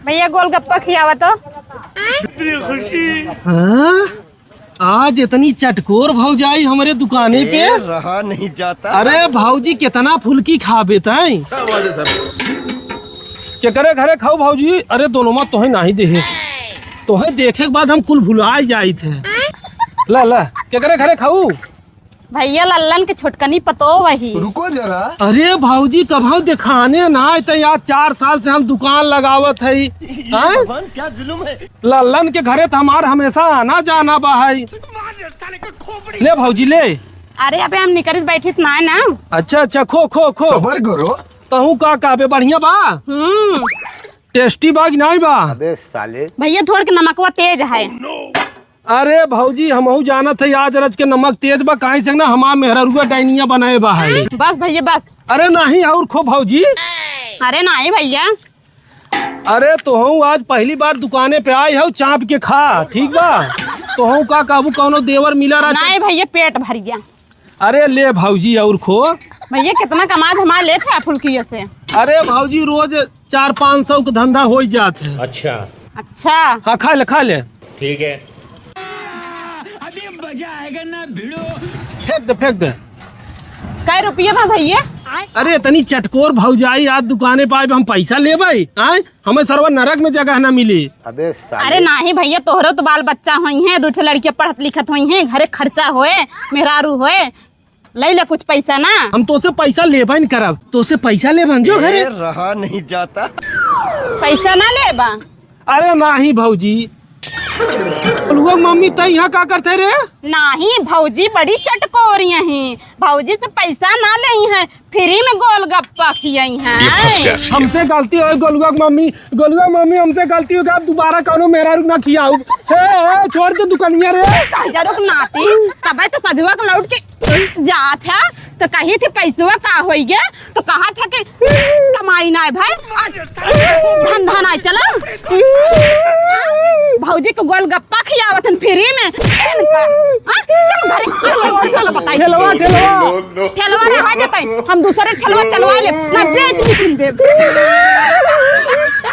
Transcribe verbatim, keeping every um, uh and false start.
भैया, गोलगप्पा खियावा तो। इतनी खुशी। हाँ? आज इतनी चटकोर भौजाई हमरे दुकाने पे। ए, रहा नहीं जाता। अरे भौजी, कितना फुल्की खाबे तैं? क्या बात है सर? केकरे घरे खाऊ भौजी? अरे दोनों माँ तोहे नाही देहे, तोहे देखे के बाद हम कुल भुलाए जाइत है। ला ला, केकरे घरे खाऊ? भैया, लल्लन के छोटकनी पतोह वही। रुको जरा। अरे भौजी, कभौ देखाने ना आए, त यार चार साल से हम दुकान लगावत हई। हैं? भगवान, क्या जुल्म है। लल्लन के घरे त हमार हमेशा आना जाना बा है। ले भौजी, ले। अरे, अबे हम निकरित बैठित ना है ना। अच्छा, अच्छा, खो, खो, खो। सबर करो। तहूँ का कहबे, बढ़िया बा? हम्म। टेस्टी बा कि नाई बा? अबे साले। भैया, थोड़ के नमकवा तेज है। अरे भौजी, हमहू जानत है, आज रच के नमक तेज बा, काहे से ना हमार मेहररुआ डाइनिया बनाए बा है। बस भैया, बस। अरे नाही, और खो भौजी। अरे नाही भैया। अरे तोहू आज पहली बार दुकाने पे आई हऊ, चाप के खा, ठीक बा? तोहू का कहबू, कौनो देवर मिला रहा? नाही भैया, पेट भर गया। अरे ले भौजी, और खो। भैया, कितना कमात हमार लेत है फुल्किया से? अरे भौजी, रोज चार पाँच सौ के धंधा हो ही जात है। अच्छा। अच्छा। हाँ, खा ले, खा ले। ठीक है। अभी मजा आएगा ना भिड़ो। फेंक दे, फेंक दे। कै रुपया बा भैया? अरे, इतनी चटकोर भौजाई आज दुकाने पे आए, हम पैसा लेबै? आए? हमें सरवा नरक में जगह ना मिली। अबे साले। अरे नाही भैया, तोहरो तो बाल बच्चा होई हैं, दू ठे लड़कियां पढ़त लिखत होई हैं, घरे खर्चा होए, मेहरारू होए, ले ले कुछ पैसा ना। हम तोसे पैसा लेबे न करब, तोसे पैसा लेबे न, जो घरे। ए, रहा नहीं जाता। पैसा ना लेबा? अरे नाही भौजी। गोलुआ के मम्मी, तै यहाँ का करते रे? नाही भौजी, बड़ी चटकोरी हैं, भौजी से पैसा ना लेई हैं, फ्री में गोलगप्पा खियाई हैं। ये फंस गया सी। हमसे गलती होई गोलुआ के मम्मी, गोलुआ के मम्मी, हमसे गलती हो गया, अब दोबारा कौनो मेहरारू ना खियाऊ। हे, हे, छोड़ दे दुकनिया रे। तहजरुक नाती, तबे तो सजवा के लौट के जात है, तो कही थी पैसवा का होई गे, तो कहा था कि कमाई ना है भाई, आज धंधा ना चला। भौजी को गोलगप्पा खियावत हन फ्री में। इनका, हाँ? चल घरे, चल बताई। ठेलवा, ठेलवा। ठेलवा रहा जतई, हम दूसरे ठेलवा चलवा ले, ना बेच बिकिन देब।